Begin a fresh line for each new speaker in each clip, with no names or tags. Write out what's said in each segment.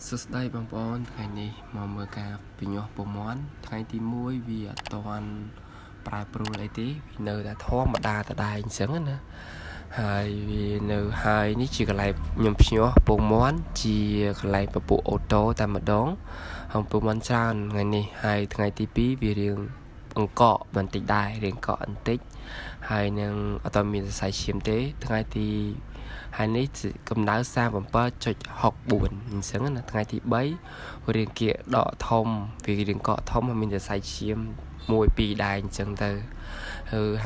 សួស្តីបងប្អូនថ្ងៃនេះមកមើលការពញាស់ពងមាន់ថ្ងៃទី1វាអត់ទាន់ប្រែប្រួលអីទេវានៅតែធម្មតាដដែលអញ្ចឹងណាហើយវានៅហើយនេះជាកន្លែងខ្ញុំភ្ញាស់ពងមាន់ជាកន្លែងពពួកអូតូតែម្ដងហើយពងមាន់ច្រើនថ្ងៃនេះហើយថ្ងៃទី2វារៀងអង្គកបន្តិចដែររៀងកកបន្តិចហើយនឹងអត់ទាន់មានសរសៃឈាមទេថ្ងៃទីហើយនេះកម្ដៅ37.64អញ្ចឹងណាថ្ងៃទី3រាងគៀកដកធំវារាងកកធំហើយមានសរសៃឈាម1 2ដែរអញ្ចឹងទៅ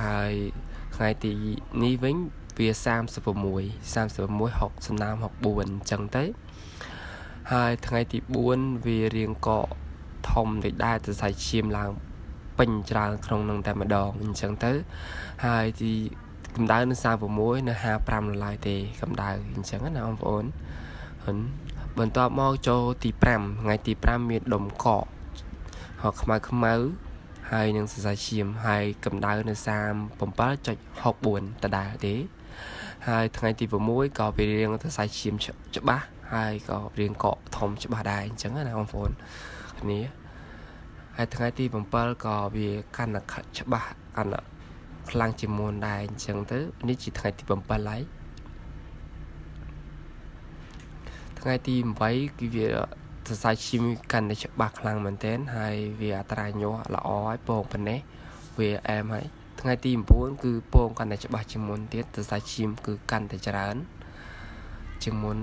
ហើយថ្ងៃទីនេះវិញវា36 36 6សំណាម64អញ្ចឹងទៅហើយថ្ងៃទី4វារាងកកធំតិចដែរសរសៃឈាមឡើងពេញច្រើនក្នុងនឹងតែម្ដងអញ្ចឹងទៅហើយទីកម្ដៅនៅ36នៅ55នៅឡើយទេកម្ដៅអញ្ចឹងណាបងប្អូនបន្ទាប់មកចូលទី5ថ្ងៃទី5មានដុំកកហកខ្មៅខ្មៅហើយនឹងសរសៃឈាមហើយកម្ដៅនៅ37.64ដដែលទេហើយថ្ងៃទី6ក៏វារៀងសរសៃឈាមច្បាស់ហើយក៏រៀងកកធំច្បាស់ដែរអញ្ចឹងណាបងប្អូនគ្នាហើយថ្ងៃទី7ក៏វាកាន់តែច្បាស់កាន់តែខ្លាំងជាងមុនដែរអញ្ចឹងទៅនេះជាថ្ងៃទី7ហើយថ្ងៃទី8គឺវាសរសៃឈាមកាន់តែច្បាស់ខ្លាំងមែនទែនហើយវាអត្រាញាស់ល្អហើយពងប៉ុណ្ណេះវាអែមហើយថ្ងៃទី9គឺពងកាន់តែច្បាស់ជាងមុនទៀតសរសៃឈាមគឺកាន់តែច្រើនជាងមុន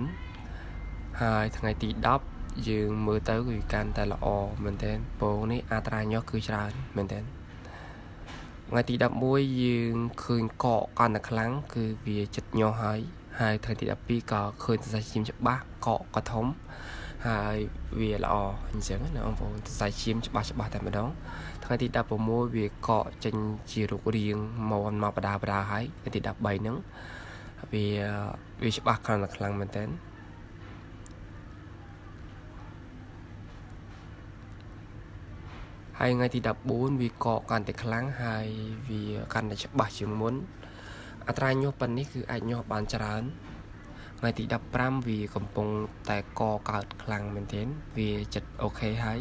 ហើយថ្ងៃទី10យើងមើលទៅគឺកាន់តែល្អមែនទែនពងនេះអត្រាញាស់គឺច្រើនមែនទែនថ្ងៃទី11យើងឃើញកកកាន់តែខ្លាំងគឺវាចិត្តញាស់ហើយហើយថ្ងៃទី12ក៏ឃើញសរសៃឈាមច្បាស់កកក៏ធំហើយវាល្អអញ្ចឹងណាបងប្អូនសរសៃឈាមច្បាស់ច្បាស់តែម្ដងថ្ងៃទី16វាកកចេញជារូបរាងមកមកបដាបដាហើយថ្ងៃទី13ហ្នឹងវាវាច្បាស់ខ្លាំងខ្លាំងមែនតើហើយថ្ងៃទី14វាកកកាន់តែខ្លាំងហើយវាកាន់តែច្បាស់ជាងមុនអត្រាញាស់ប៉ុណ្នេះគឺអាចញាស់បានច្រើនថ្ងៃទី15វាកំពុងតែកកើតខ្លាំងមែនទែនវាចិត្តអូខេហើយ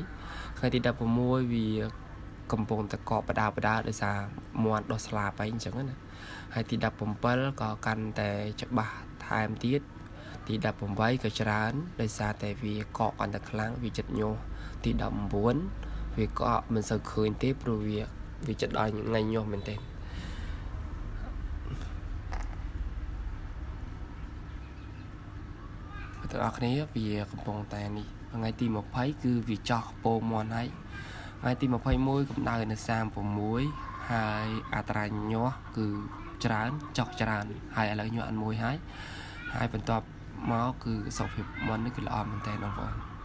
ថ្ងៃទី16វាកំពុងតែកបដាបដាដោយសារមាត់ដោះស្លាប់អីអញ្ចឹងណាហើយទី17ក៏កាន់តែច្បាស់ថែមទៀតទី18ក៏ច្រើនដោយសារតែវាកកកាន់តែខ្លាំងវាចិត្តញាស់ទី19វាក៏មិនសូវឃើញទេព្រោះវាវាចិត្តដល់ថ្ងៃញាស់មែនទែនទាំងអស់គ្នាវាកំពុងតែនេះថ្ងៃទី20គឺវាចោះពោមាន់ហើយថ្ងៃទី21កម្ដៅនៅ36ហើយអត្រាញាស់គឺច្រើនចោះច្រើនហើយឥឡូវញាស់អានមួយហើយហើយបន្ទាប់មកគឺសុខភាពមាន់នេះគឺល្អមែនតើបងប្អូន។